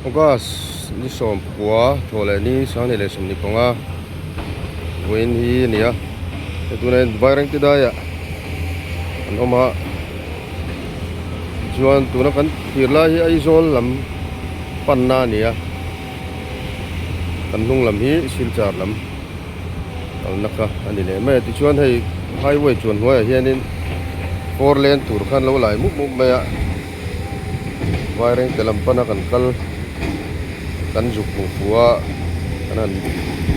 August ni sawmpua thawh leh ni sanghnih leh sawmhnih panga vawiin hi a ni a hei tunah hian Vairengte daiah an awm a chuan tuna kan thlir lai hi Aizawl lam panna a ni a kan hnung lam hi Silchar lam kalna kha a ni leh mai a tichuan hei highway chuan hnuaiah hianin four lane tur khan lo lai mup mup mai a. Vairengte lam pana kan kal kan zuk hmuh fuh a kan han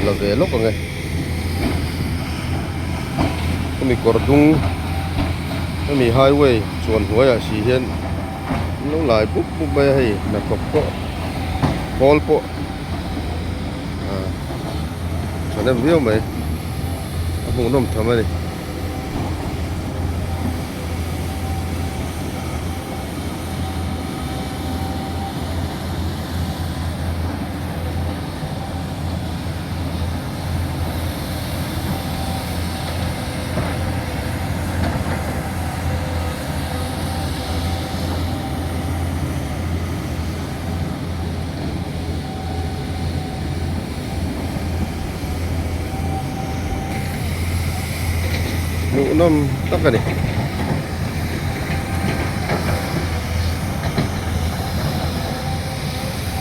la ve lawk ang e hemi kawr dung hemi highway chuan hnuaiah si hian an lo lai bup bup mai a hei hnathawk pawh khawl pawh ah thahnem viau mai a hmuhnawm tham a ni. Hmuhnawm tak a ni.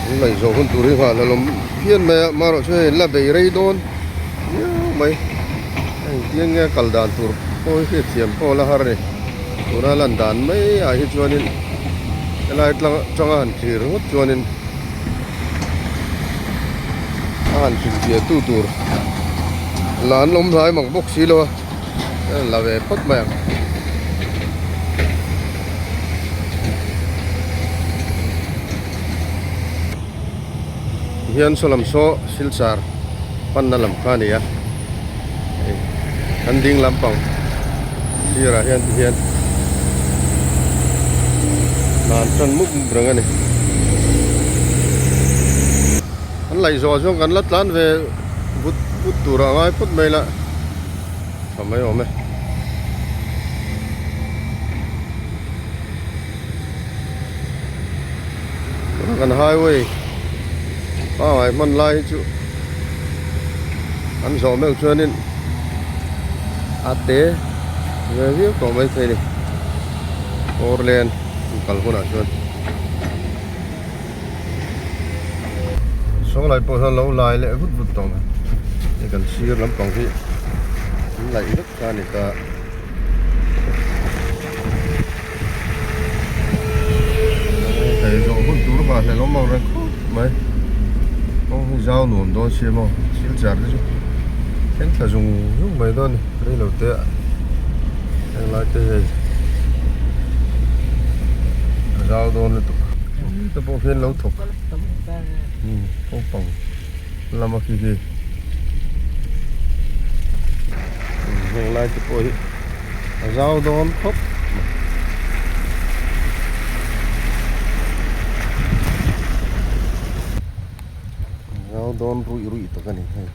An ngaihzawh hun tur hi nghah hlelawm phian mai a amaherawh chu hei la bei rei dawn viau mai a engtiang nge kal dan tur pawh hi hriatthiam pawh a la har a ni tuna lan dan mai ah hi chuanin helai tlang atanga han thlir ngawt chuanin. A han hrilhfiah tu tur la an awm hlai mang bawk si lo a a la ve phawt mai ang. Tihian saw lam saw silchar panna lam kha a ni a hei kan ding lampang sirah hian tihian hna an tan mup mup reng a ni an laih zawh ah chuan kan la tlan ve vut vut tur ah ngai phawt mai la tha mai awm e. Kan highway pangai hman lai hi chu an zawh meuh chuanin a te ve viau tawh maithei a ni four lane an kal hunah chuan saw lai pawh hian lo lai leh vut vut tawh mai hei kan sir lampang hi an laih vek kha a ni ta. Hei zawh hun tur nghah hlelh awm ang reng khawp mai kawng hi zau nuam dawn sia maw silchar te chu thleng thla zung zung mai dawn a ni reilo te ah heng lai te hei a zau dawn lutuk te pawh khian lo thawk naupang lama khi khi heng lai te pawh hi. A zau dawn khawp mai. A zau dawn ruih ruih tak a ni hei.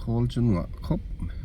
Khawl chu nuah khawp mai.